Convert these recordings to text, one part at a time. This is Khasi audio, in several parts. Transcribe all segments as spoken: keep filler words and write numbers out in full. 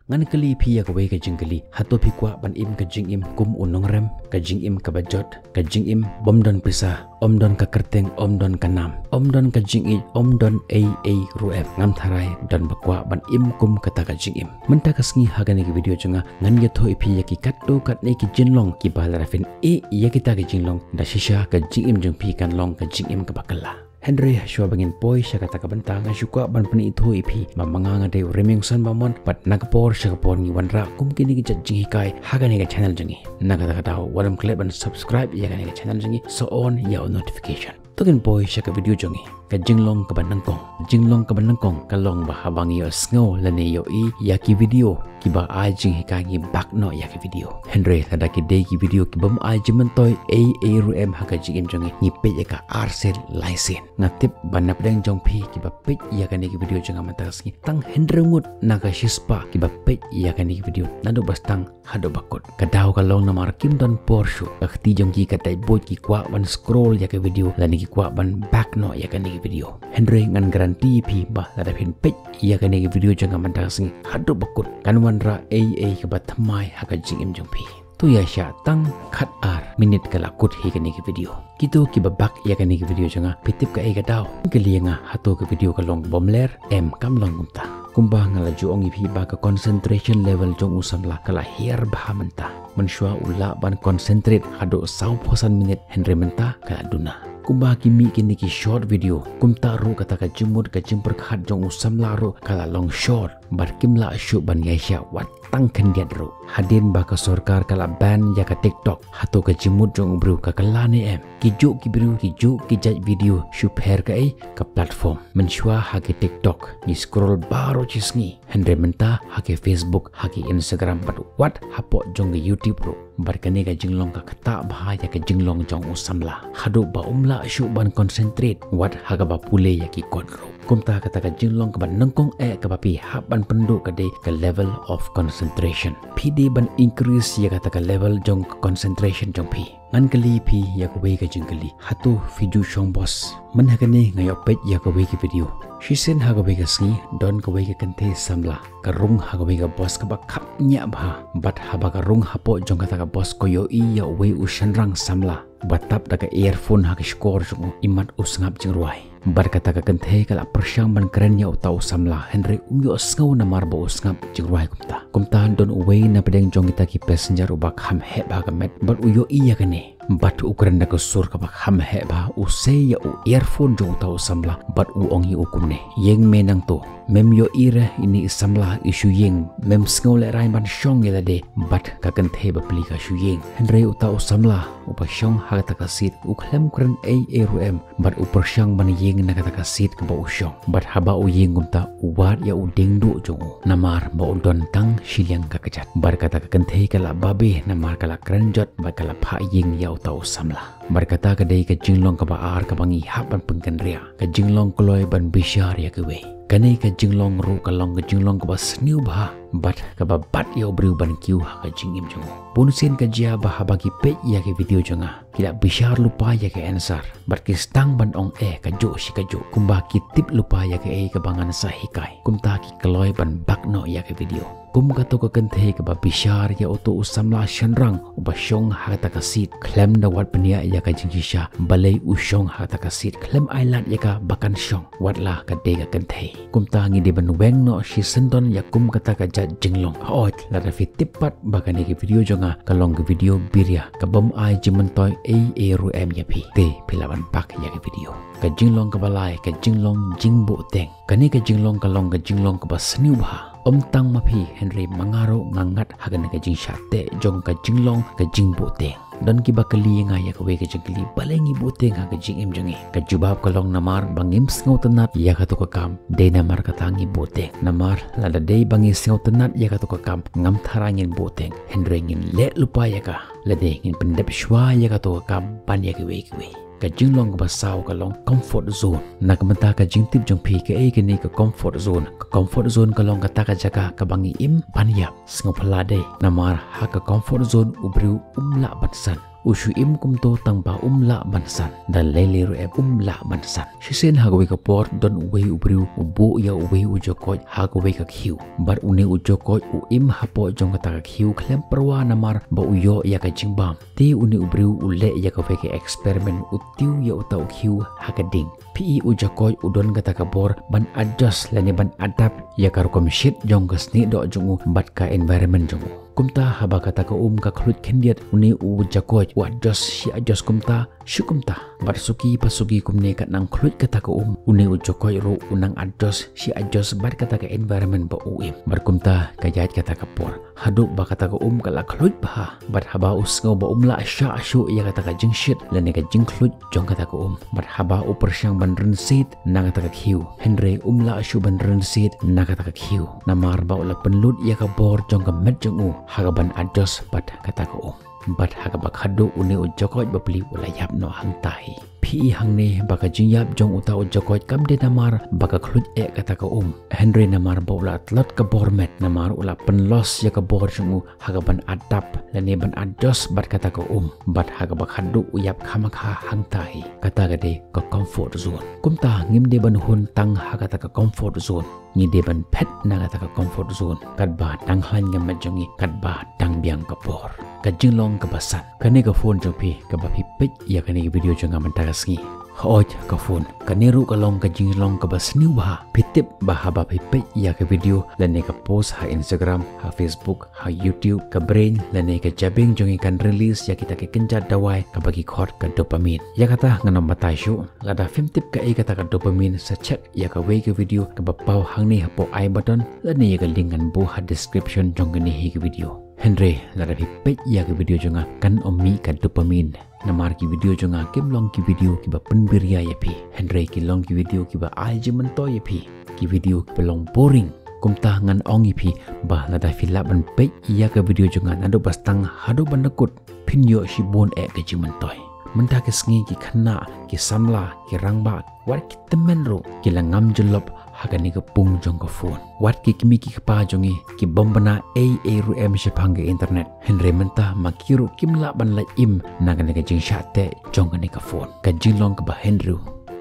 Ngan kylli phi ïa kawei ka jingkylli. Hato phi kwah ban im ka jingim kum u nongrem, ka jingim kaba jot, ka jingim bym don pisa, ym don ka kyrteng, ym don ka nam, ym don ka jingïeit, ym don ei ei ruh em? Ngam tharai don ba kwah ban im kum kata ka jingim. Mynta ka sngi ha kane ka video jong nga ngan ïathuh ïa phi ïa ki katto katne ki jinglong kiba lada phin ïeh ïa kita ki jinglong da shisha ka jingim jong phi kan long ka jingim kaba kylla. Hynrei shuwa ba ngin poi sha kata ka bynta nga shu kwah ban pynithuh ïa phi ba ma nga nga dei u Remiongson Bamon bad na ka por sha ka por ngi wanrah kum kine ki jait jinghikai ha kane ka channel jong ngi. Na kata ka daw wat ym klet ban subscribe ïa kane ka channel jong ngi, sa on ïa u notification. To ngin poi sha ka video jong ngi. Ka jinglong kaba nyngkong. Jinglong kaba nyngkong ka long ba haba ngi ïohsngew lane ïohi ïa ki video kiba ai jinghikai ngi back noh ïa ki video. Hynrei lada ki dei ki video ki bym ai jingmyntoi ei ei ruh em ha ka jingim jong ngi, ngi peit ïa ka arsien laisien. Nga tip ba na pdeng jong phi kiba peit ïa kane ki video jong nga mynta ka sngi tang hynriew ngut na ka shispah kiba peit ïa kane ki video naduh ba sdang haduh ba kut. Ka daw ka long namar kim don por shuh, ka kti jong ki ka dei buit, ki kwah ban scroll ïa ka video lane ki kwah ban back noh ïa kane ka video. Hynrei ngan guarantee ïa phi ba lada phin peit ïa kane ka video jong nga mynta ka sngi haduh ba kut, kan wanrah ei ei kaba thymmai ha ka jingim jong phi. To ïa shah tang khatar minit ka la kut hi kane ka video. Kito kiba back ïa kane ka video jong nga, phi tip kaei ka daw? Kylli ïa nga, hato ka video ka long bymler? Em, kam long kumta. Kumba nga la ju ong ïa phi ba ka concentration level jong u samla ka la hiar bha mynta. Mynshuwa u lah ban concentrate haduh sawphew san minit, hynrei mynta ka la duna. Kumba ki mih kine ki short video, kumta ruh kata ka jingmut ka jingpyrkhat jong u samla ruh ka la long short, bad kim lah shuh ban ïaishah wat tang khyndiat ruh. Hadien ba ka sorkar ka la ban ïa ka TikTok, hato ka jingmut jong u briew ka kylla ne em? Kijuh ki briew, kijuh ki jait video, shu pher kaei ka platform. Mynshuwa ha ki TikTok ngi scroll baroh shi sngi, hynrei mynta ha ki Facebook, ha ki Instagram bad wat hapoh jong ki YouTube ruh. Bad kane ka jinglong ka ktah bha ïa ka jinglong jong u samla, haduh ba um lah shuh ban concentrate wat ha kaba pule ïa ki kot ruh. Kumta kata ka jinglong kaba nyngkong eh kaba phi hap ban pynduh ka dei ka level of concentration. Phi dei ban increase ïa kata ka level jong ka concentration jong phi. Ngan kylli phi ïa kawei ka jingkylli. Hato phi ju shong bos? Myn ha kane nga ïoh peit ïa kawei ka video. Shisien ha kawei ka sngi don kawei ka kynthei samla ka rung ha kawei ka bos kaba khapngiah bha. Bad haba ka rung hapoh jong kata ka bos ka ïohi ïa uwei u shynrang samla ba tap da ka earphone ha ka shkor jong u, imat u sngap jingrwai. Bad kata ka kynthei ka la pyrshang ban kren ïa uta u samla, hynrei um ïohsngew namar ba u sngap jingrwai kumta. Kumta don uwei na pdeng jong kita ki passenger uba kham heh bha ka met bad u ïohi ïa kane. Bad u kren da ka sur kaba kham heh bha, u sei ïa u earphone jong uta u samla bad u ong ïa u kumne, ïeng me nangto. Mem ïohi re ine i samla i shu ïeng? Mem sngew lehrain ban shong ïa lade bad ka kynthei bapli ka shu ïeng? Hynrei uta u samla uba shong ha kata ka seat u khlem kren ei ei ruh em bad u pyrshang ban ïeng na kata ka seat kaba u shong. Bad haba u ïeng kumta u wad ïa u dieng duh jong u namar ba u don tang shiliang ka kjat. Bad kata ka kynthei ka la babe namar ka la kren jot bad ka la phah ïeng ïa uta u samla. Bad kata ka dei ka jinglong kaba ar kaba ngi hap ban pynkynriah, ka jinglong kloi ban bishar ïa kiwei. Kane ka jinglong ruh ka long ka jinglong kaba sniew bha bad kaba bat ïa u briew ban kiew ha ka jingim jong u. Bunsien ka jia ba haba ki peit ïa ka video jong nga ki la bishar lypa ïa ka answer bad ki sdang ban ong eh kajuh shi kajuh, kumba ki tip lypa ïa kaei kaba ngan sa hikai. Kumta ki kloi ban back noh ïa ka video. Kum kato ka kynthei kaba bishar ïa uto u samla shynrang uba shong ha kata ka seat, khlem da wad bniah ïa ka jingshisha balei u shong ha kata ka seat, khlem ai lad ïa ka ba kan shong, wat la ka dei ka kynthei. Kumta ngi dei ban weng noh shisyndon ïa kum kata ka jait jinglong. Hooid, lada phi tip pat ba kane ka video jong nga ka long ka video biria, ka bym ai jingmyntoi ei ei ruh em ïa phi, te phi lah ban back ïa ka video. Ka jinglong kaba lai, ka jinglong jingbuhteng. Kane ka jinglong ka long ka jinglong kaba sniew bha. Ym tang ma phi hynrei ma nga ruh nga ngat ha kane ka jingshah teh jong ka jinglong ka jingbuhteng. Don kiba kylli ïa nga ïa kawei ka jingkylli, balei ngi buhteng ha ka jingim jong ngi? Ka jubab ka long namar ba ngim sngewtynnat ïa kato ka kam, dei namar kata ngi buhteng. Namar lada dei ba ngi sngewtynnat ïa kato ka kam, ngam tharai ngin buhteng, hynrei ngin leh lypa ïa ka lada ngin pyndep shuwa ïa kato ka kam ban ïa kiwei kiwei. Ka jinglong kaba saw ka long comfort zone. Na ka bynta ka jingtip jong phi, kaei kane ka comfort zone? Ka comfort zone ka long kata ka jaka kaba ngi im ban ïap. Sngewphylla dei, namar ha ka comfort zone u briew um lah ban san. U shu im kumto tang ba um lah ban san. Da lei lei ruh em um lah ban san. Shisien ha kawei ka por don uwei u briew u buh ïa uwei u jakoit ha kawei ka khiew. Bad une u jakoit u im hapoh jong kata ka khiew khlem pyrwa namar ba u ïoh ïa ka jingbam. Te une u briew u leh ïa kawei ka experiment, u tiew ïa uta u khiew ha ka ding. Phi i u jakoit u don kata ka bor ban adjust lane ban adapt ïa ka rukom shit jong ka snieh doh jong u bad ka environment jong u. Kumta haba kata ka um ka khluit khyndiat, une u jakoit u adjust shi adjust kumta shi kumta. Bad suki pa suki kumne kat nang khluit kata ka um, une u jakoit ruh u nang adjust shi adjust bad kata ka environment ba u im. Bad kumta ka ïaid kata ka por haduh ba kata ka um ka la khluit bha. Bad haba u sngew ba um lah shah shuh ïa kata ka jingshit lane ka jingkhluit jong kata ka um, bad haba u pyrshang ban rynsied na kata ka khiew, hynrei um lah shuh ban rynsied na kata ka khiew namar ba u la pynlut ïa ka bor jong ka met jong u ha ka ban adjust bad kata ka um. Bad ha kaba khatduh une u jakoit bapli u la ïap noh hangta hi. Phi i hangne ba ka jingïap jong uta u jakoit kam dei namar ba ka khluit eh kata ka um, hynrei namar ba u la tlot ka bor met, namar u la pynlos ïa ka bor jong u ha ka ban adapt lane ban adjust bad kata ka um. Bad ha kaba khatduh u ïap khamakha hangta hi. Kata ka dei ka comfort zone. Kumta ngim dei ban hun tang ha kata ka comfort zone. Ngi dei ban phet na kata ka comfort zone katba dang hlaiñ ka met jong ngi, katba dang biang ka por. Ka jinglong kaba san. Kane ka phone jong phi kaba phi peit ïa kane ka video jong nga mynta ka sngi. Hooid ka phone. Kane ruh ka long ka jinglong kaba sniew bha. Phi tip ba haba phi peit ïa ka video lane ka post ha Instagram, ha Facebook, ha YouTube, ka brain lane ka jabieng jong ngi kan release ïa kita ki kynja dawai kaba ki khot ka dopamine. Ïa kata ngan ym batai shuh. Lada phim tip kaei kata ka dopamine, sa check ïa kawei ka video kaba paw hangne hapoh i button lane ïa ka link ngan buh ha description jong kane hi ka video. Hynrei lada phi peit ïa ka video jong nga, kan ym mih ka dopamine. Namar ki video jong nga kim long ki video kiba pynbiria ïa phi, hynrei ki long ki video kiba ai jingmyntoi ïa phi. Ki video kiba long boring. Kumta ngan ong ïa phi ba lada phi lah ban peit ïa ka video jong nga naduh ba sdang haduh ban da kut, phin ïoh shibun eh ka jingmyntoi. Mynta ka sngi ki khynnah, ki samla, ki rangbah, wat ki tymmen ruh ki la ngam jyllop ha kane ka pung jong ka phone. Wat ki kmie ki kpa jong ngi ki bym bna ei ei ruh em shaphang ka internet. Hynrei mynta ma ki ruh kim lah ban lait im na kane ka jingshah teh jong kane ka phone. Ka jinglong kaba hynriew.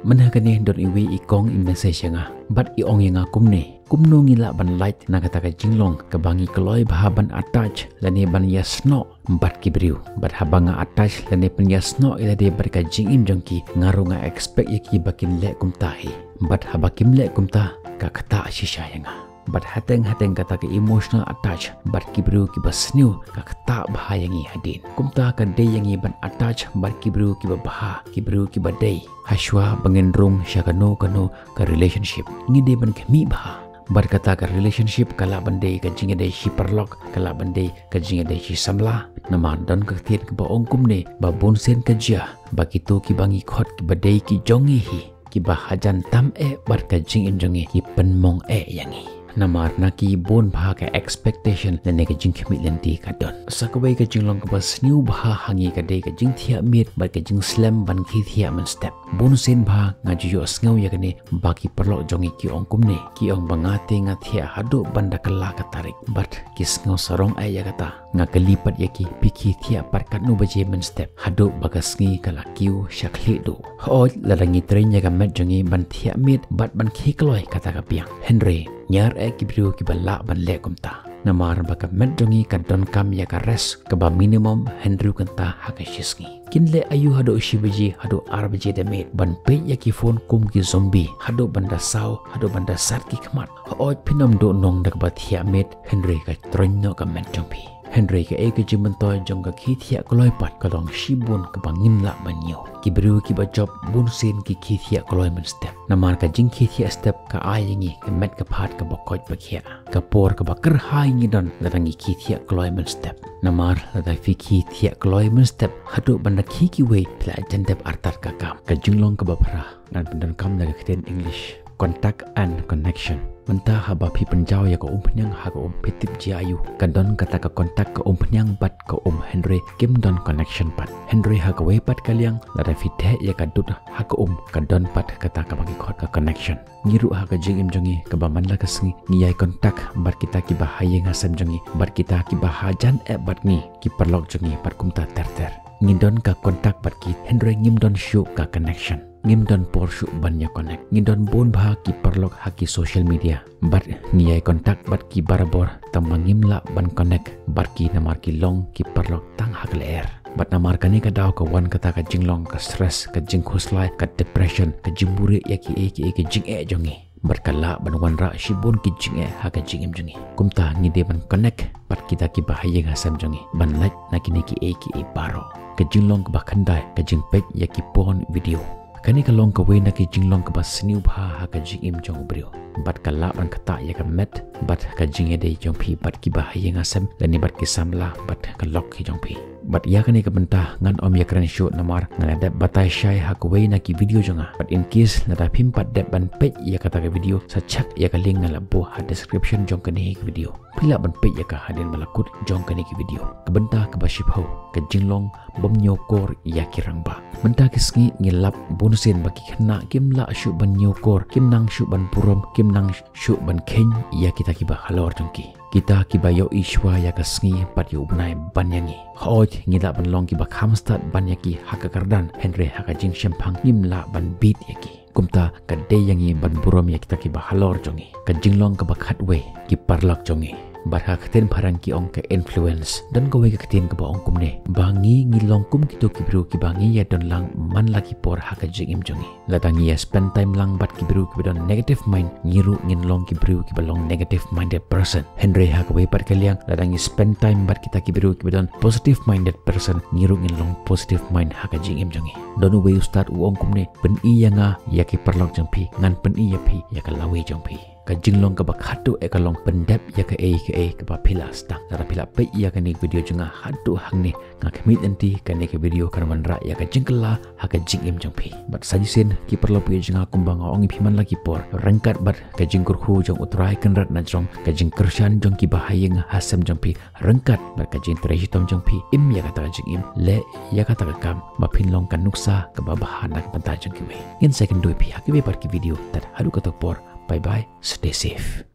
Mynha kane don iwei i kong i message ïa nga bad i ong ïa nga kumne, kumno ngi lah ban lait na kata ka jinglong kaba ngi kloi bha ban attach lane ban ïasnoh bad ki briew. Bad haba nga attach lane pynïasnoh ïa lade bad ka jingim jong ki, nga ruh nga expect ïa ki ba kin leh kumta hi. Bad haba kim leh kumta, ka ktah shisha ïa nga. Bad hateng hateng kata ka emotional attach bad ki briew kiba sniew ka ktah bha ïa ngi hadien. Kumta ka dei ïa ngi ban attach bad ki briew kiba bha, ki briew kiba dei. Hashwa ba ngin rung sha kano kano ka relationship, ngi dei ban khmih bha. Bad kata ka relationship ka lah ban dei ka jingïadei shi paralok, ka lah ban dei ka jingïadei shi samla. Namar don ka ktien kaba ong kumne ba bunsien ka jia ba kito kiba ngi khot kiba dei ki jong ngi hi, kiba hajan tam eh bad ka jingim jong ngi, ki pynmong eh ïa ngi. Namar na ki bun bha ka expectation lane ka jingkhmih lynti ka don. Sa kawei ka jinglong kaba sniew bha ha ngi ka dei ka jingthiah miet bad ka jingslem ban khie thiah mynstep. Bunsien bha nga ju ïohsngew ïa kane ba ki paralok jong ngi ki ong kumne, ki ong ba nga te nga thiah haduh ban da kylla ka tarik. Bad ki sngew sarong eh ïa kata. Nga kylli pat ïa ki, phi khie thiah pat katno baje mynstep? Haduh ba ka sngi ka la kiew sha khlieh duh. Hooid, lada ngi train ïa ka met jong ngi ban thiah miet bad ban khie kloi kata ka biang. Hynrei ngi ar eh ki briew kiba lah ban leh kumta. Namar ba ka met jong ngi ka donkam ïa ka rest kaba minimum hynriew kynta ha ka shi sngi. Kin leh aïu haduh shi baje, haduh ar baje da miet ban peit ïa ki phone kum ki zombie, haduh ban da saw, haduh ban da sat ki khmat? Hooid, phin ym duh nong da kaba thiah miet, hynrei ka troiñ noh ka met jong phi. Hynrei kaei ka jingmyntoi jong ka khie thiah kloi pat ka long shibun kaba ngim lah ban ñiew. Ki briew kiba jop bunsien ki khie thiah kloi mynstep. Namar ka jingkhie thiah step ka ai ïa ngi ka met ka phad kaba koit ba khiah. Ka por kaba kyrhai ngi don lada ngi khie thiah kloi mynstep. Namar lada phi khie thiah kloi mynstep haduh ban da khie kiwei, phi la jan dep artat ka kam. Ka jinglong kaba phra ngan pyndonkam da ka ktien English. Contact and connection. Mynta haba phi pynjaw ïa ka umphniang ha ka um, phi tip jia aïu? Ka don kata ka contact ka umphniang bad ka um, hynrei kim don connection pat. Hynrei ha kawei pat ka liang, lada phi theh ïa ka dud ha ka um, ka don pat kata kaba ngi khot ka connection. Ngi ruh ha ka jingim jong ngi kaba man la ka sngi, ngi ïai contact bad kita kiba ha ïing ha sem jong ngi, bad kita kiba hajan eh bad ngi, ki paralok jong ngi bad kumta ter ter. Ngi don ka contact bad ki hynrei ngim don shuh ka connection. Ngim don por shuh ban ïa connect. Ngi don bun bha ki paralok ha ki social media. Bad ngi ïa contact bad ki barabor tang ba ngim lah ban connect bad ki namar ki long ki paralok tang ha ka lyer. Bad namar kane ka daw ka wan kata ka jinglong ka stress, ka jingkhuslai, ka depression, ka jingbuhrieh ïa ki ei ki ei ka jingeh jong ngi. Bad ka lah ban wanrah shibun ki jingeh ha ka jingim jong ngi. Kumta ngi dei ban connect bad kita ki bahaïing hasem jong ngi ban lait na kine ki ei ki ei baroh. Ka jinglong kaba khyndai, ka jingpeit ïa ki porn video. Kane ka long kawei na ki jinglong kaba sniew bha ha ka jingim jong u briew. Bad ka lah ban ktah ïa ka met bad ka jingïadei jong phi bad ki bahaïing hasem lane bad ki samla bad ka lok ki jong phi. Bad ïa kane ka bynta ngan ym ïa kren shuh namar nga la dep batai shai ha kawei na ki video jong nga. Bad in case lada phim pat dep ban peit ïa kata ka video, sa check ïa ka link nga la buh ha description jong kane ka video. Phi lah ban peit ïa ka hadien ba la kut jong kane ka video. Ka bynta kaba shiphew, ka jinglong bym ñiewkor ïa ki rangbah. Mynta ki sngi ngi lap bun sien ba ki khynnah kim lah shuh ban ñiewkor, kim nang shuh ban burom, kim nang shuh ban kheiñ ïa kita kiba halor jong ki. Kita kiba ïohi shuwa ïa ka sngi bad ïa u bnai ban ïa ngi. Hooid, ngi lah ban long kiba kham stad ban ïa ki ha ka kyrdan, hynrei ha ka jingshemphang ngim lah ban beat ïa ki. Kumta ka dei ïa ngi ban burom ïa kita kiba halor jong ngi. Ka jinglong kaba khatwei, ki paralok jong ngi. Bad ha ka ktien phareng ki ong ka influence. Don kawei ka ktien kaba ong kumne, ba ngi ngi long kum kito ki briew kiba ngi ïa don lang man la ki por ha ka jingim jong ngi. Lada ngi ïa spend time lang bad ki briew kiba don negative mind, ngi ruh ngin long ki briew kiba long negative minded person. Hynrei ha kawei pat ka liang, lada ngi spend time bad kita ki briew kiba don positive minded person, ngi ruh ngin long positive mind ha ka jingim jong ngi. Don uwei u stad u ong kumne, pyni ïa nga ïa ki paralok jong phi, ngan pyni ïa phi ïa ka lawei jong phi. Ka jinglong kaba khatduh eh ka long pyndep ïa kaei kaei kaba phi la sdang. Lada phi la peit ïa kane ka video jong nga haduh hangne, nga khmih lynti kane ka video kan wanrah ïa ka jingkylla ha ka jingim jong phi. Bad sa shisien ki paralok jong nga, kumba nga ong ïa phi man la ki por, ryngkat bad ka jingkyrkhu jong U Trai Kynrad na jrong ka jingkyrshan jong ki bahaïing hasem jong phi, ryngkat bad ka jingtrei shitom jong phi, im ïa kata ka jingim, leh ïa kata ka kam ba phin long ka nuksa kaba bha na ka bynta jong kiwei. Ngin sa ïakynduh ïa phi ha kiwei pat ki video. Tad haduh kato ka por, bye bye, stay safe.